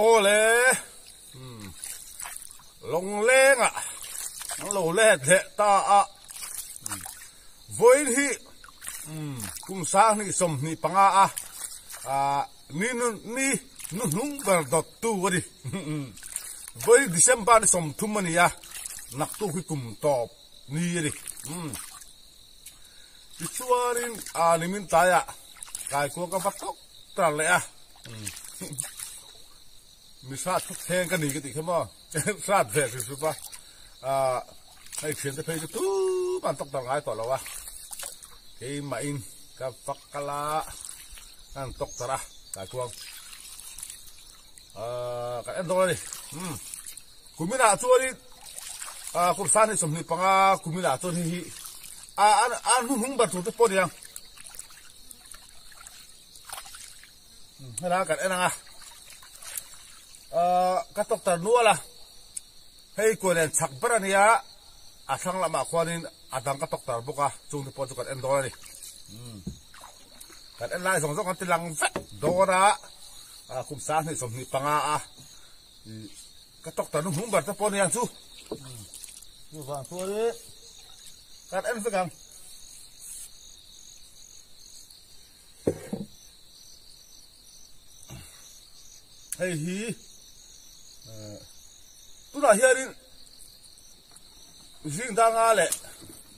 Awle umm Lawnglengah an lo let leh ta a vawiin hi umm kum sanghnih 25 a ah ni ni nu hnung ber dawt tu a ni vawiin December ni 30 a ni a naktuk hi kum tawp ni a ni umm tichuanin ah nimin tlaiah kaikuang ka va tawk tar leh a mi hrat thuk thleng ka ni ka tih kha maw hrat ve hrim hrim a ah hei thian te phei chu tumah an tawk tar ngai tawh lo a keimah in ka va kal a ka han tawk tar a kaikuang ah kan en dawn a ni umm kuminah chuanin ah kum san hi 25 kuminah chuan hei hi ah a hnuhnung ber tur te pawh a ni ang. Helai kan en ang a ahh ka tawk tar nual a hei kuan nen chhak ber a nia a thlang lamah khuanin a dang ka tawk tar bawk a chung te pawh chu kan en dawn a ni kan en lai zawng zawng kan ti lang vek dawn a ah kum 2025 a ih ka tawk tar hnuhnung ber te pawh a ni ang chu chuvang chuanin kan en vek ang. Hei hi tunah hianin zing danga leh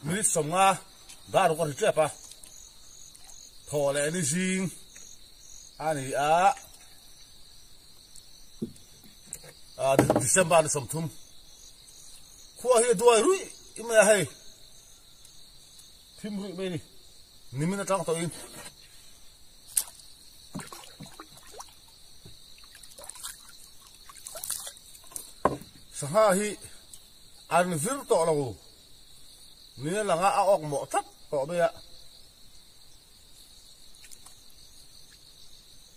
minute 50 dar ruk a ri tep a thaw leh ni zing a ni a December ni 30 khua hi a duai ruih mai a hei. Thim ruih mai a ni. Nimin atang tawhin. Sangha hi an vir tawh lo. Ni a lang a, a awk mawh tlat tawh mai a.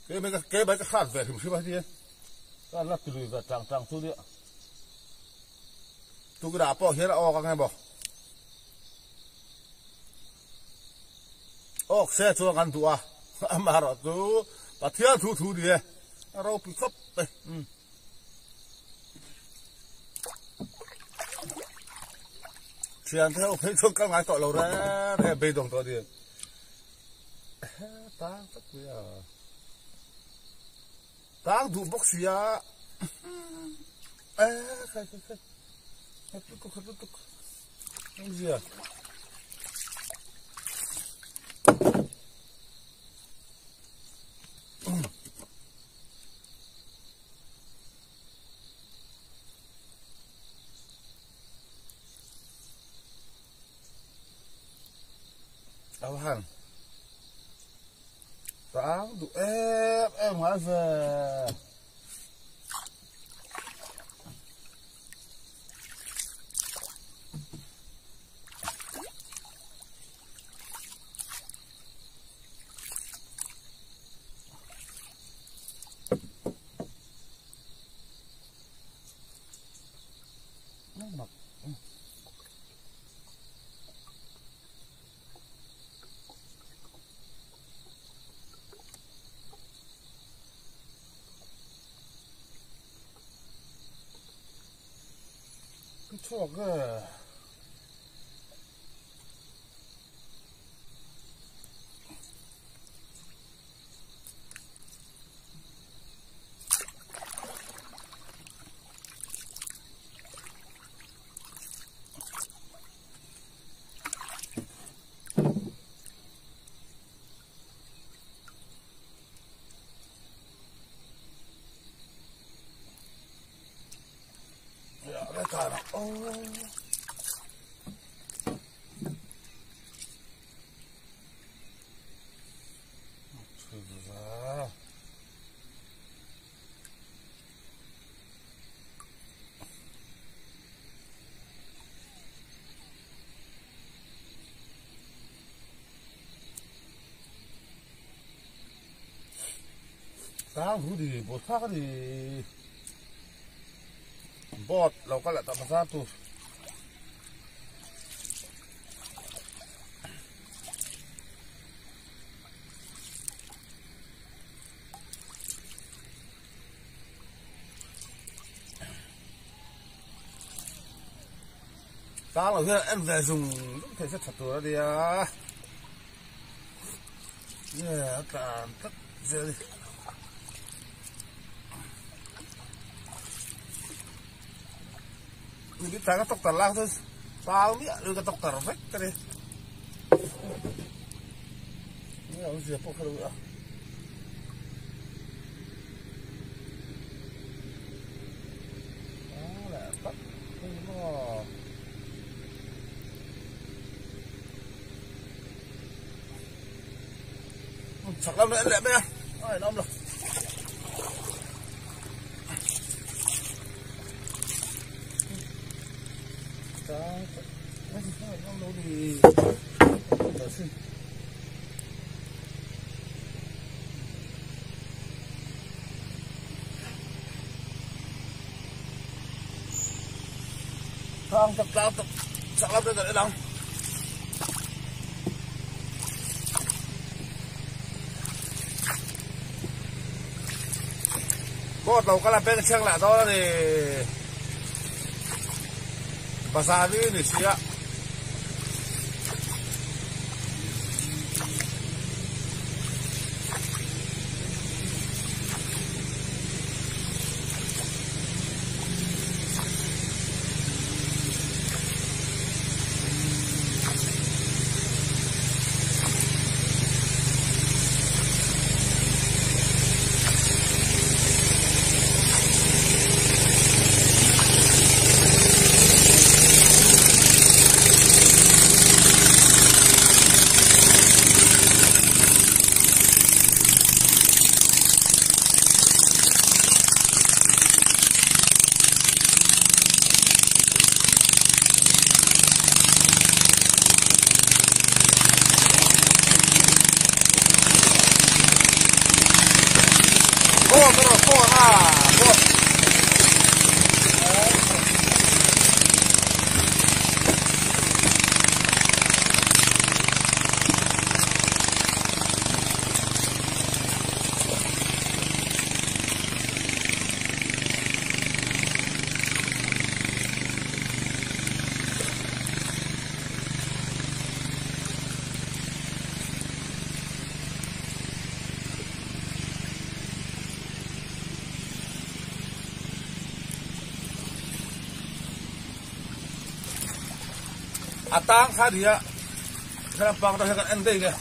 Ke mai ka ke mai ka hrat ve hrim hrim a heti e. Ka la tilui ve tang tang chu nia. Tukirah pawh hian a awk ang emaw. Awk se chuan kan duh a, amaherawh chu Pathian thu thu ni e, a ropui khawp mai. Thian te ho phei chuan kal ngai tawh lo reng reng beidawng tawh ni. Tang tak mai a. Tang duh bawk si a. Khai khai khai. Khat lutuk khat lutuk. Awmzia. Áo hàng Tao đủ em em hả về Chhuak e. Tang hu di bot kha ka di bot lo ka la ta bazar tu Tang lo hian en ve zung zung thei se tha tur a nia. Nge a tlan tlat zel hi. Ni ta ka tawk tar lak chu tang miah lui ka tawk tar vek ka ni. Nge a awmzia pawh kha lo a. Chak lam en leh mai a, a inawm lo. Tlang tak tlang tak chak lam te en ang. Boat lo kal a beng chheng lah dawn a ni. Bazar ni ni si a. Boat erawh phone a boat. A tang kha nia thlalak pang hian kan en daih le.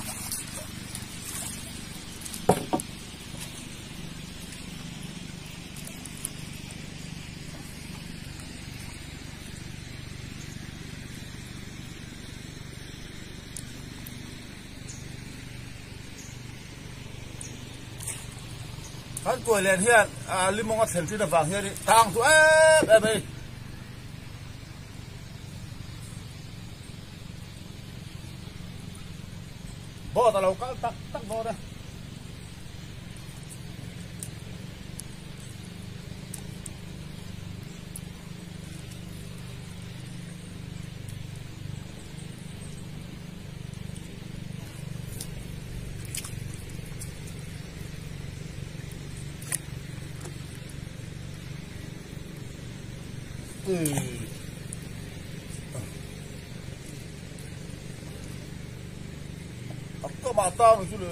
Kan kuai len hian limawng a thlen ṭhin avang hian tang chu em em a ni. Boat a lo kal tak tak dawn e. A tang chu le.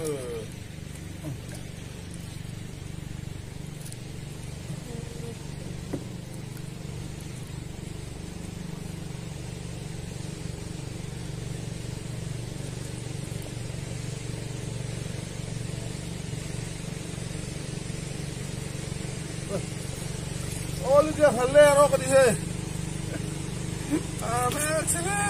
Aw lu dia hal le rawk a ni hei. A hmel che hle.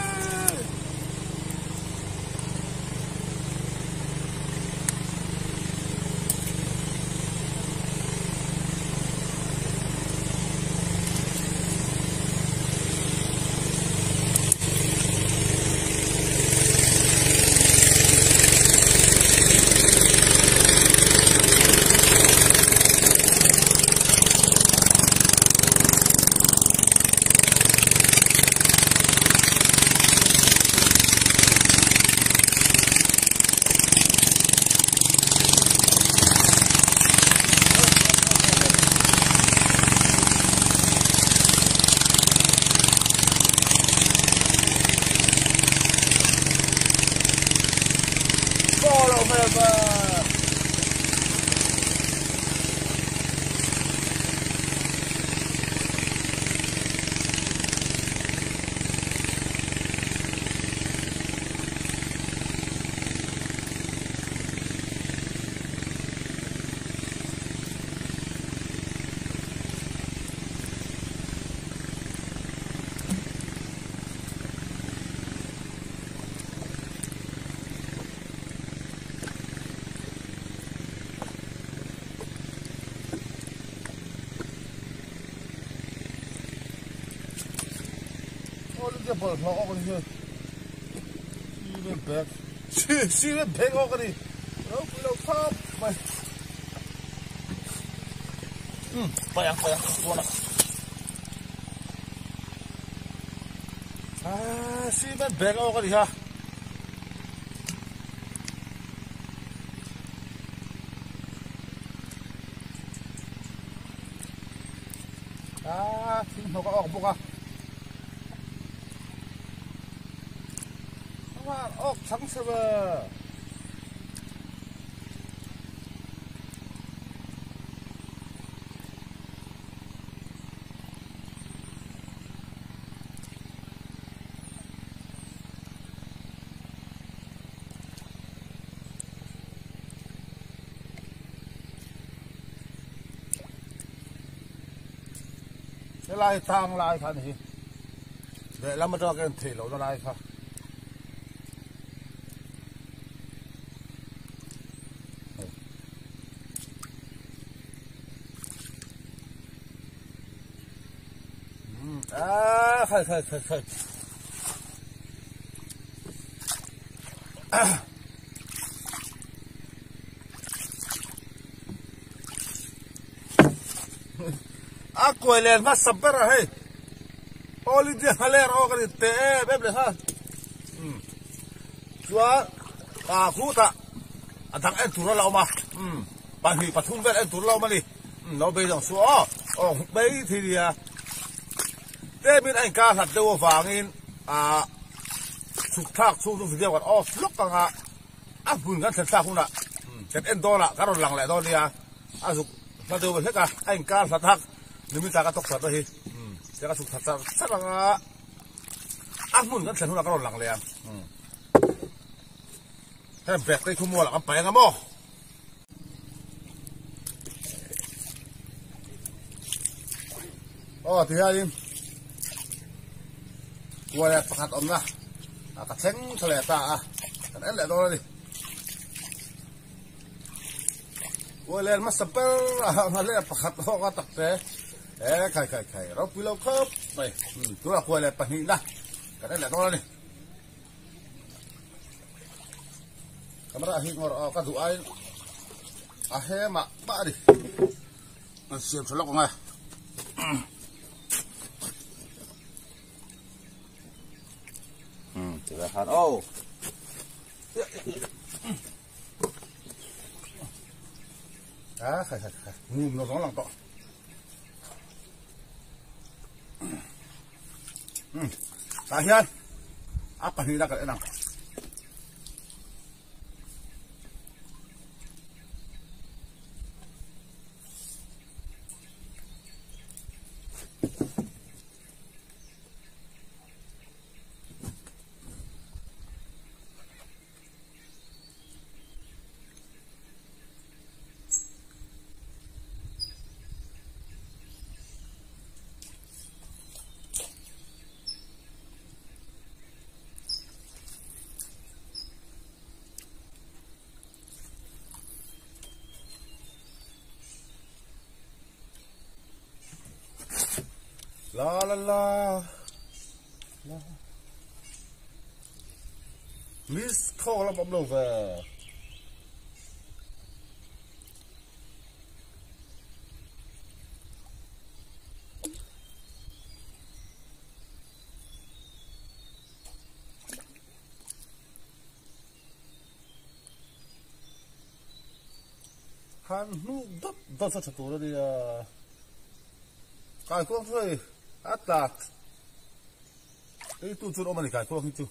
All India bawlhhlawh awk a ni hei. Cement bag cement bag awk a ni. Ropui lo khawp mai. Umm paih ang paih ang chuan a. Ah cement bag awk a ni ha. Ah thing hnawk a awk bawk a. Awk chang se ve. Helai tang lai kha ni hi lehlam atanga ka en theih lohna lai kha. Ah, khai khai khai khai. A kuai len hmasa ber a hei. All India nghaler aw ka ni teh em em leh kha. Um. Chuan a khutah a dang en tur a la awm a. Um. Pahnih pathum vel en tur a la awm a ni. Um lo bei zawng chu aw. Aw mai thei nia. Tlemin a inkar hlat deuh avangin a chhuk thlak chhung chu video kan off lawk ang a. A hmun kan thlen thlak hunah kan en dawn ah kan rawn lang leh dawn nia. A zuk hla deuh hlek a, a inkar hlat hak nimin ta ka tawk that na hi. Tiang a chhuk that char char ang a, a hmun kan thlen hunah kan rawn lang leh ang. Heng bag te hi khawmual ah kan paih ang a maw? Aw ti hianin kua leh pakhat awmna a ka thleng tha leh ta a kan en leh dawn a ni kua leh hmasa ber a leh pakhat awk a tak te e khai khai khai ropui lo khawp mai tunah kua leh pahnihna kan en leh dawn a ni. Camera hi ngawr aw ka duh aiin a he mah mah a ni an siam tha lawk ang e. Hmm, ti ve khan oh. Ah, khai khai khai. Ngum lo zawng lang tawh. Hmm. Tah hian a pahnihna kan en ang. La la la la Miss khaw lam awm lo ve. Han hnuk dawt dawt a tha tur a nia. Kaikuang chu hei a tla ei tu chu an awm a ni kaikuang hi chu.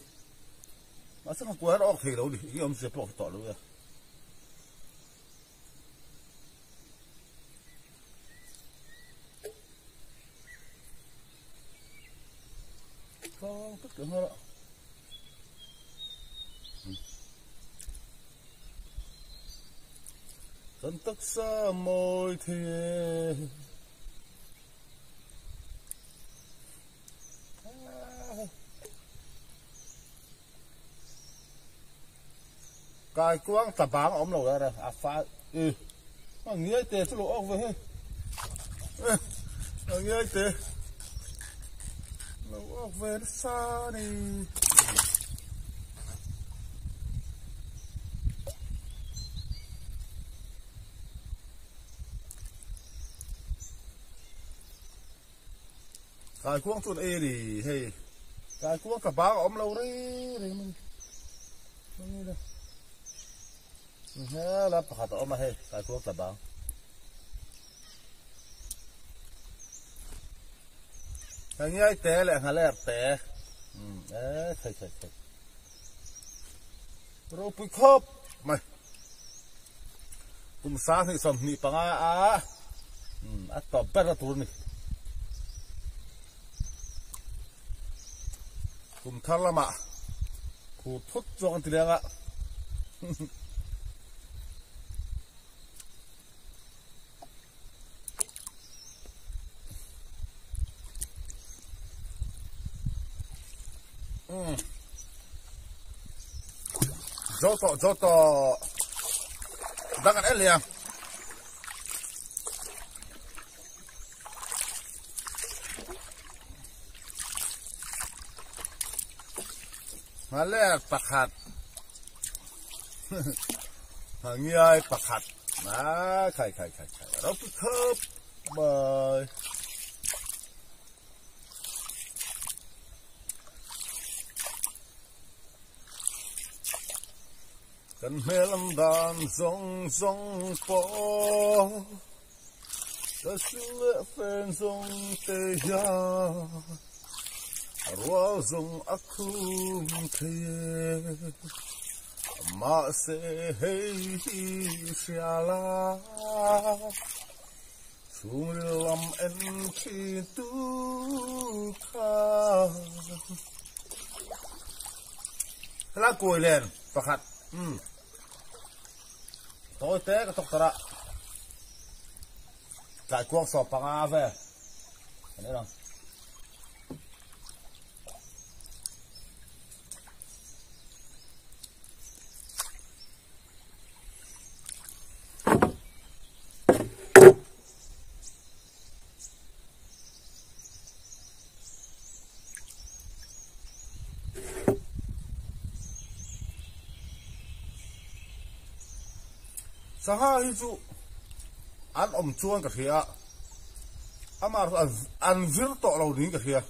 Mahse ka kuai an awk thei lo ni eng nge awmzia pawh ka hre tawh lo e. Thang tak ang a. Kan taksa mawi thei e. Kai kuang tla bang a awm lo reng reng a fa i a ngiai te chu lo awk ve hei a ngiai te lo Awk ve nasa a ni. Kaikuang chuan ei a ni hei. Kaikuang ka bang a awm lo reng reng mai ni. Hela pakhat a awm a hei kaikuang tla bang. Ka ngiai te leh nghaler te e thei thei thei ropui khawp mai kum 2025 a a tawp ber a tur a ni kum thar lamah khur thut chuang an ti leng a. Zo tawh zo tawh dang an en leh ang. Nghaler pakhat Ngiai pakhat a khai khai khai khai ro pu khawp mai. Kan hmel an dan zawng zawng pawh ka su leh fen zawng te hian a rual zawng a khum thei e. Mahse hei hi hria la, chhungril lam en thin tu kha. Helai kawi len pakhat umm tawi te ka tawk tar a, tlai kuang sawm panga vel kan en ang. Sangha hi chu an awm chuan ka hria a, amah erawh an vir tawh lo niin ka hria.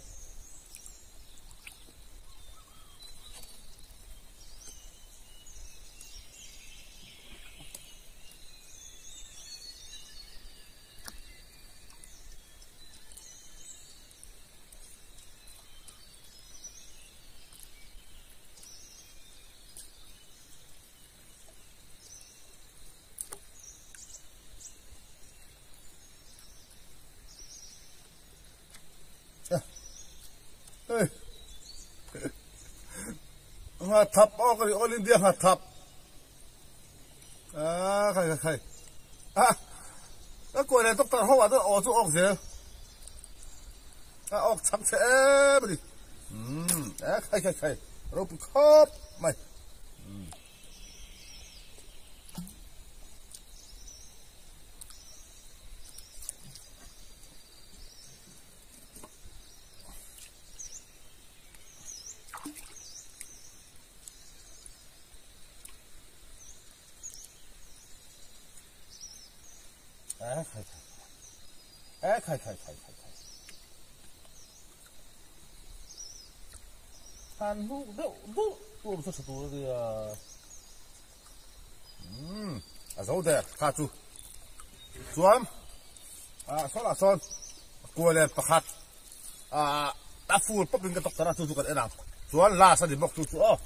Nga thap aw ka ri All India nga thap a khai khai khai a ka kuai leh doctor ho ah chuan aw chu awk zel a awk chak che em a ni umm a khai khai khai ropui khawp mai. Ê khai khai Ê khai khai khai khai khai Han huk deuh deuh tur chu tha tur a nia. Umm a zo der kha chu chuan ah saw lah sawn kuai len pakhat ah a fur pawp in ka tawk tar a chu chu kan en ang chuan last a ni bawk chu chu aw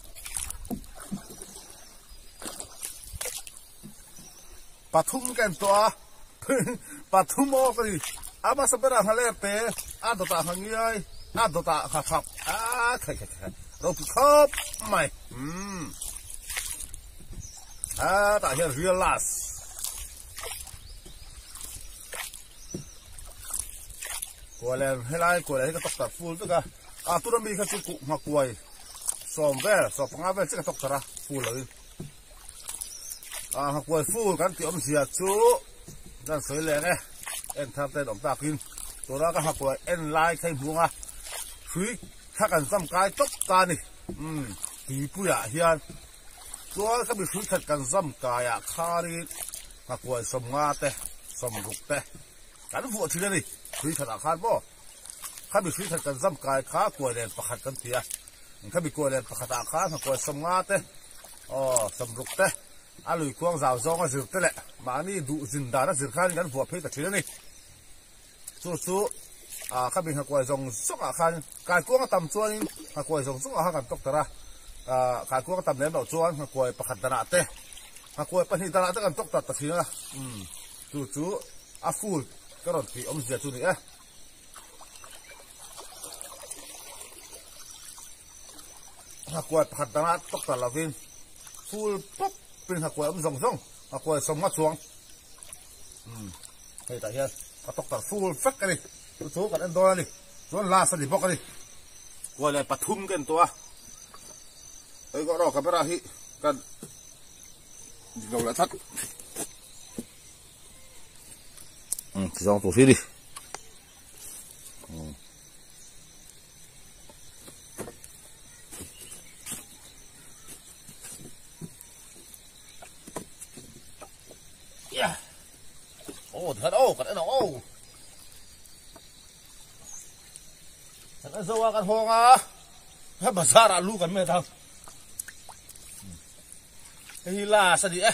pathum ka en tawh a pathum aw ka ni a hmasa berah nghaler te a dawtah ngha ngiai a dawtah ngha thap a khai khai khai ropui khawp mai umm. A tah hian real last. Kualen helai kualen hi ka tawk tar full vek a. A tuna mi kha chu kuh hma kuai sawm vel sawm panga vel chiah ka tawk tar a full lo in. A hma kuai full kan tih awmzia chu kan sawi leng e en thar te an awm takin tuna ka hma kuai en lai kha i hmu ang a hrui. Thla kan zam kai tawp ta a ni. Umm tuipuiah hian chuan ka mihring khat kan zam kaiah khanin nghakuai sawmnga te sawmruk te kan vuah thin a ni. Hrui khatah khan maw kha mihring khat kan zam kai kha kuai len pakhat kan ti a. Kha mi kuai len pakhatah khan nghakuai sawmnga te aw sawmruk te a lui kuang zau zawnga zir te leh mahni duh zin dana zir khanin kan vuah phei ta thin a ni. Chu chu ah kha mi nghakuai zawng zawng ah khan kaikuang a tam chuanin nghakuai zawng zawng ah khan kan tawk tar a, ah kaikuang a tam lem loh chuan nghakuai pakhat danah te nghakuai pahnih danah te kan tawk tar ta thin a, umm chu chu a full ka rawn tih awmzia chu ni e. Nghakuai pakhat danah tawk tar lovin full pawp in nghakuai awm zawng zawng nghakuai sawmnga chuang. Umm hei tah hian ka tawk full vek a ni chu chu kan en dawn a ni chuan last a ni bawk a ni kuai leh pathum ka en tawh a hei kawh erawh camera hi kan dik lo leh tlat umm ti zawng tur hi a ni umm. Aw tikhan aw kan en ang aw kan en zo a kan hawng a he bazar ah lu kan met ang hei hi last a ni e.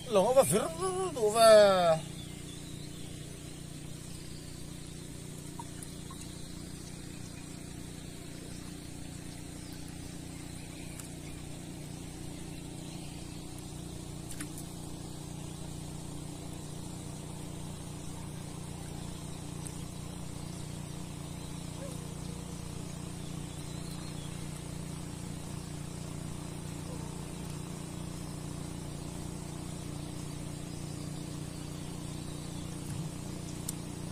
Lawng a va vir duh ve.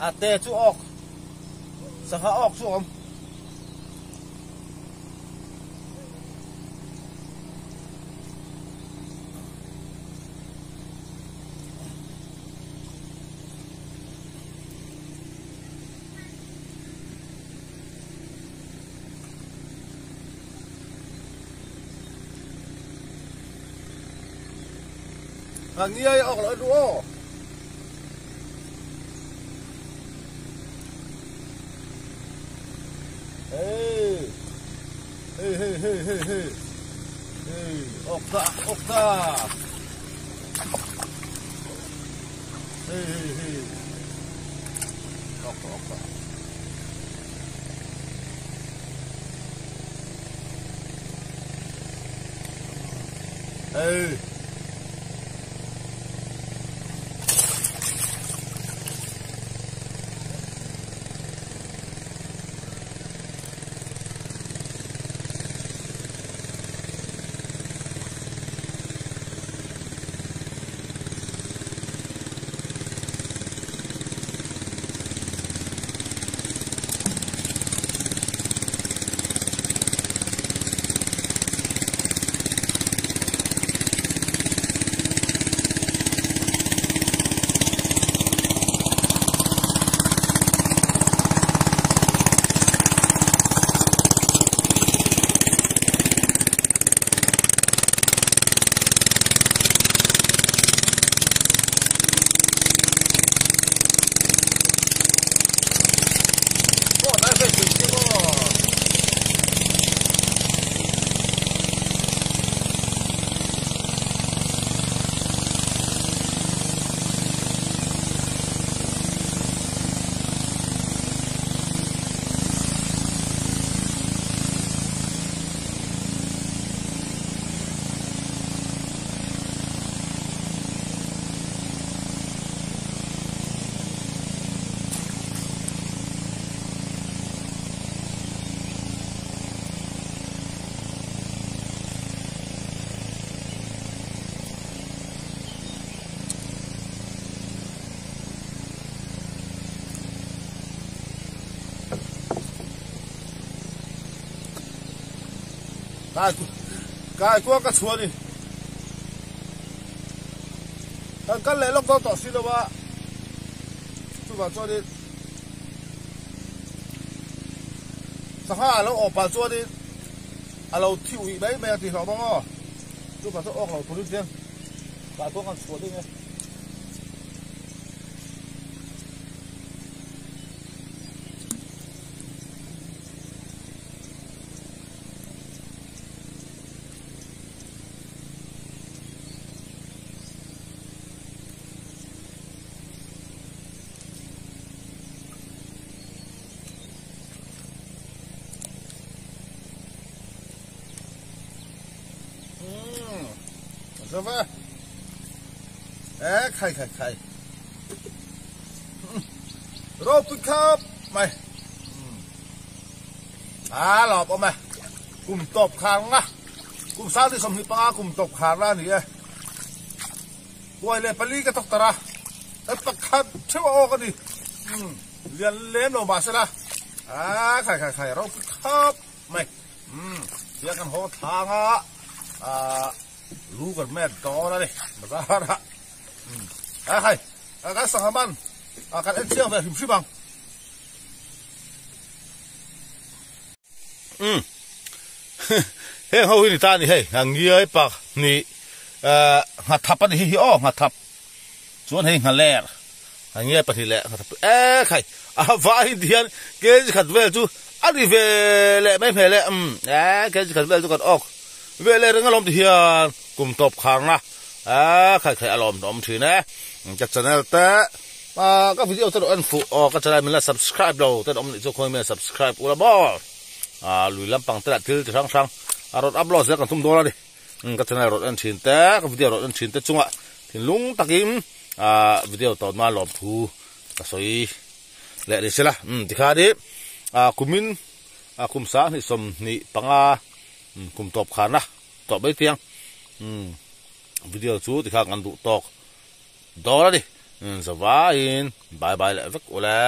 A te chu awk sangha awk chu a awm. Ka ngiai awk loh duh aw. Hey. Hey hey hey hey hey. Hey, awk ta, awk ta. Hey hey hey. Awk ta, awk ta. Hey. Kai kai kuang ka chhuah a ni. Kan kal leh lawk dawn tawh si lo a, chuvang chuanin sangha a lo awh pah chuanin a lo thi uih mai mai a tih hlauh bawk aw. Chuvang chuan awk lo turin chian kai kuang kan chhuah ding e. E khai khai khai ropui khawp mai a lawm awm e kum tawp khar nga kum sangti 25 kum tawp khar la a ni e kuai leh pali ka tawk tar a e pakhat theuh a awk a ni lian lem lo mahse la a khai khai khai ropui khawp mai tia kan haw thlang a ah lu kan met dawn a ni bazar ah a khai kan sangha man kan en chiang ve hrim hrim ang. Umm heng ho hi ni ta a ni hei a ngiai pak hnih eh nghathap a ni hi hi aw nghathap chuan hei nghaler a ngiai pahnih leh nghathap eh khai a vai ti hian kg khat vel chu a ni ve leh mai hmel e umm eh kg khat vel chu kan awk ve leh reng alawm ti hian kum tawp kharna eh khai khai a lawm awm thin e ka channel te. Ahh ka video te lo en fuh aw ka channel min la subscribe lo ten awm nih chu khawi min la subscribe ula maw ahh lui lampang te lah thil chi hrang hrang a rawn upload zel kan tum dawn a ni ka channel rawn en thin te ka video rawn en thin te chungah thinlung takin ahh video tawn hma lawm thu ka sawi leh ni sela umm tikhan i ahh kumin ah kum sang hnih 25 kum tawp kharna tawh mai tiang umm video chu tikhan kan duh tawk. Dawn a ni. Zavaiin bye bye leh vek ule.